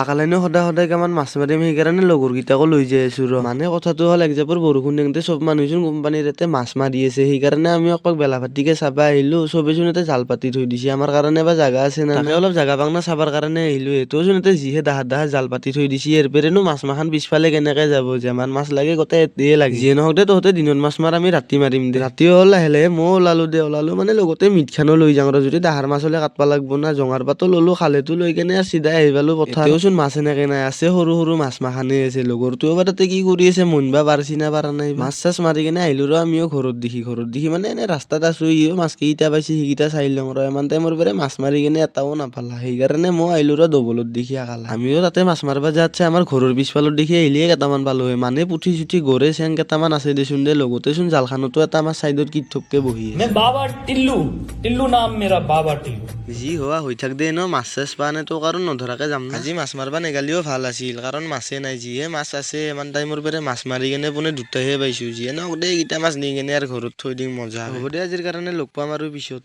আকালেনো সদায় সদায় কিমান মাছ মাৰিম, সেইকাৰণে লগৰকেইটাকো লৈ যাই আছো ৰ। মানে কথাটো হ'ল, একজাপৰ বৰষুণ দিওঁতে চব মানুহচোন কোম্পানীৰ ইয়াতে মাছ মাৰি আছে, সেইকাৰণে আমি অকল বেলা ভাতিকে চাবা আহিলো। চবেচোন ইয়াতে জাল পাতি থৈ দিছে, আমাৰ কাৰণে বা জাগা আছে না নাই? অলপ জাগা পাং না চাবাৰ কাৰণে আহিলো। এইটোচোন ইয়াতে যিহে ডাহাৰ ডাহাৰ জাল পাতি থৈ দিছে, ইয়াৰ পেৰেনো মাছ মাখান পিছফালে কেনেকে যাব? যিমান মাছ লাগে গোটেই এতেয়ে লাগে। যিয়ে নহওক দে, তহঁতে দিনত মাছ মাৰ, আমি ৰাতি মাৰিম দে। ৰাতি হ'ল, লাহে লাহে ময়ো ওলালো দে। ওলালো মানে লগতে মিটখানো লৈ যাওঁ ৰ, যদি ডাহাৰ মাছ হ'লে কাটবা লাগব না। জঙাৰ পাতো ললো, খালেতো লৈ কেনে আৰু চিধাই আহি পালো পথাৰ। এতিয়াওচোন মাছ এনেকে নাই আছে, সৰু সৰু মাছ মাখানে আছে। লগৰটোও বা তাতে কি কৰি আছে, মনবা পাৰছি না পাৰা নাই। মাছ চাছ মাৰি কেনে আহিলো ৰ আমিও ঘৰত দেখি। ঘৰত দেখি মানে এনে ৰাস্তাত আছো, ইও মাছ কেইটা পাইছে সেইকেইটা চাই লওঁ ৰ। ইমান টাইমৰ পৰা মাছ মাৰি কেনে এটাও নাপালা, সেইকাৰণে মই আহিলো ৰ দবলত দেখি আকালা। আমিও তাতে মাছ মাৰবা যাচ্ছে, আমাৰ ঘৰৰ পিছফালত দেখি আহিলিয়ে কেইটামান পালো হয়। মানে পুঠি চুঠি গৰে চেং কেইটামান আছে দেচোন দে, লগতে চোন জালখানতো এটা মাছ চাইডত কি থপকে বহি আছে। मैं बाबा टिल्लू, टिल्लू नाम मेरा, बाबा टिल्लू। যি হোৱা হৈ থাক দে ন, মাছ চাছ পোৱা নাই তো কাৰণ নধৰাকে যাম না। আজি মাছ মাৰবা নেগালিও ভাল আছিল, কাৰণ মাছে নাই। যিহে মাছ আছে, ইমান টাইমৰ পৰা মাছ মাৰি কেনে পোনে দুটাহে পাইছো। যিয়ে নহওক দে, এইকেইটা মাছ নি কেনে আৰু ঘৰত থৈ দিম মজা হ'ব দে। আজিৰ কাৰণে লগ পাম আৰু পিছত।